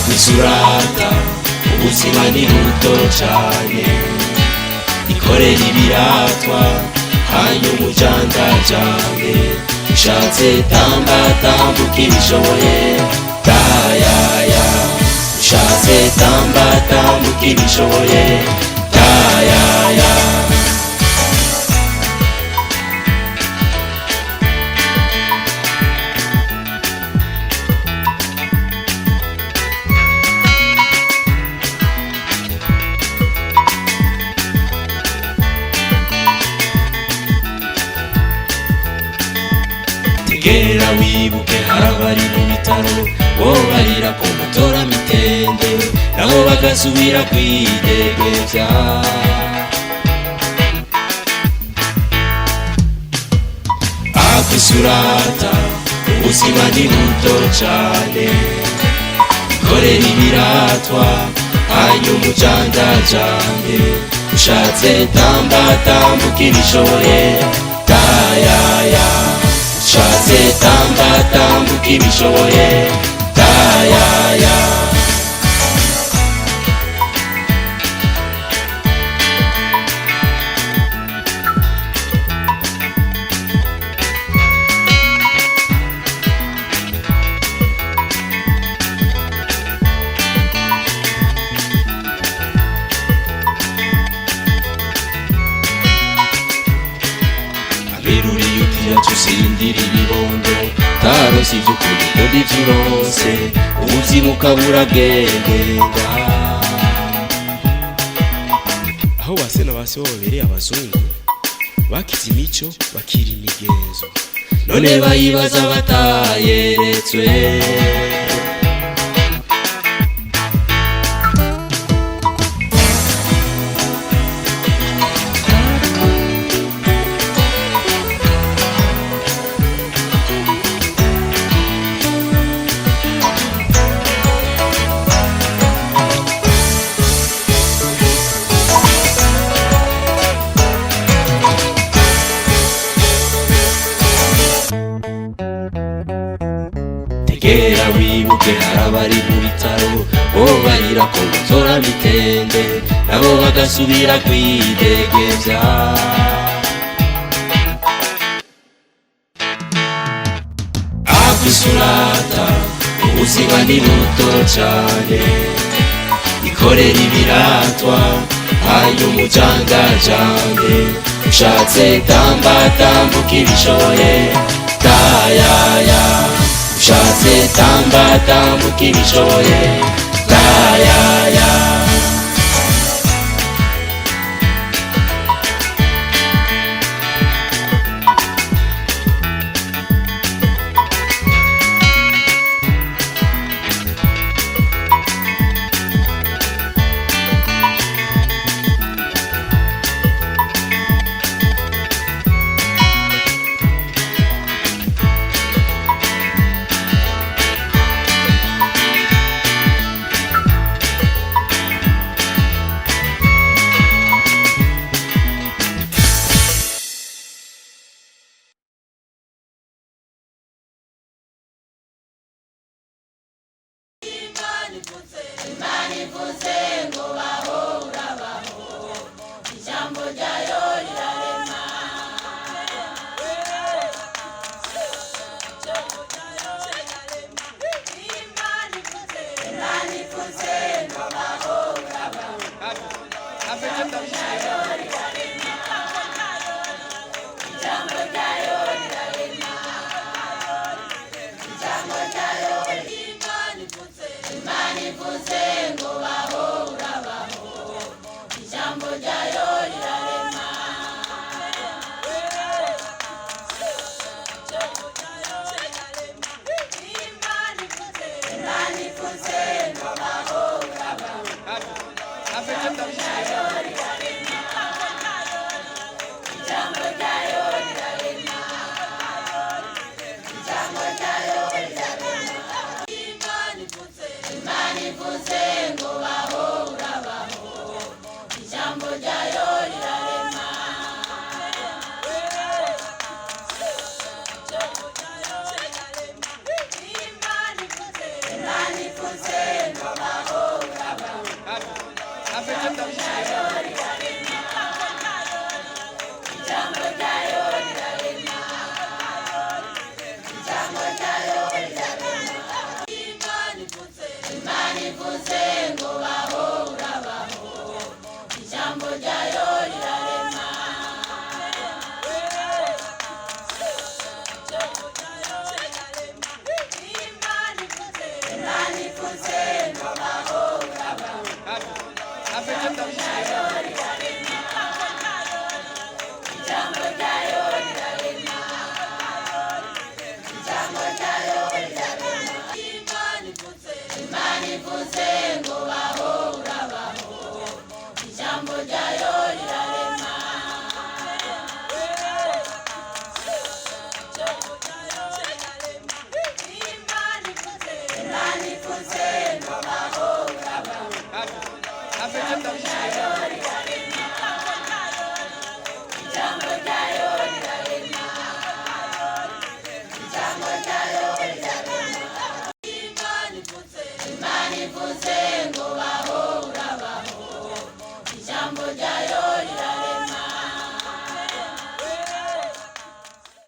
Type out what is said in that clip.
Akwisurata ubuzima ni buto cane, ikorera ibiratwa hanyuma ujandajande. Ushatse tamba tambuka ibishoboye, tayaya. Ushatse tamba tambuka ibishoboye, tayaya. Tegera wibuke hari abari mu bitaro, bo barira ku mutora mitende, nabo bagasubira kwidegevya. Akwisurata ubuzima ni buto cane, ikorera ibiratwa hanyuma ujandajande. Ushatse tamba tambuka ibishoboye, tayaya. Ushatse tamba tambuka ibishoboye, tayaya. Aberuriye utiyacu usindira ibibondo, taronse ivyo ukunda ukunda ivyo uronse, ubuzima ukabura bwegenda. Aho base na base babereye abazungu bakize imico bakira imigenzo, none bayibaza batayeretswe. Tegera wibuke hari abari mu bitaro, bo barira ko gutora mitende, nabo bagasubira kwidegevya. Akwisurata ubuzima ni buto cane, ikorera ibiratwa hanyuma ujandajande. Ushatse tamba tambuka ibishoboye, tayaya. Ushatse tamba tambuka ibishoboye, tayaya. Imana ivuze ngo baho urabaho, ijambo ryayo rirarema. Imana ivuze ngo baho urabaho, ijambo ryayo rirarema. Ijambo ryayo rirarema. Ijambo ryayo. Imana ivuze ngo baho urabaho, ijambo ryayo rirarema. Imana ivuze ngo baho urabaho, ijambo ryayo rirarema. Ijambo ryayo rirarema. Ijambo ryayo rirarema. Imana ivuze ngo baho urabaho, ijambo ryayo rirarema. Imana ivuze ngo Ijambo ryayo.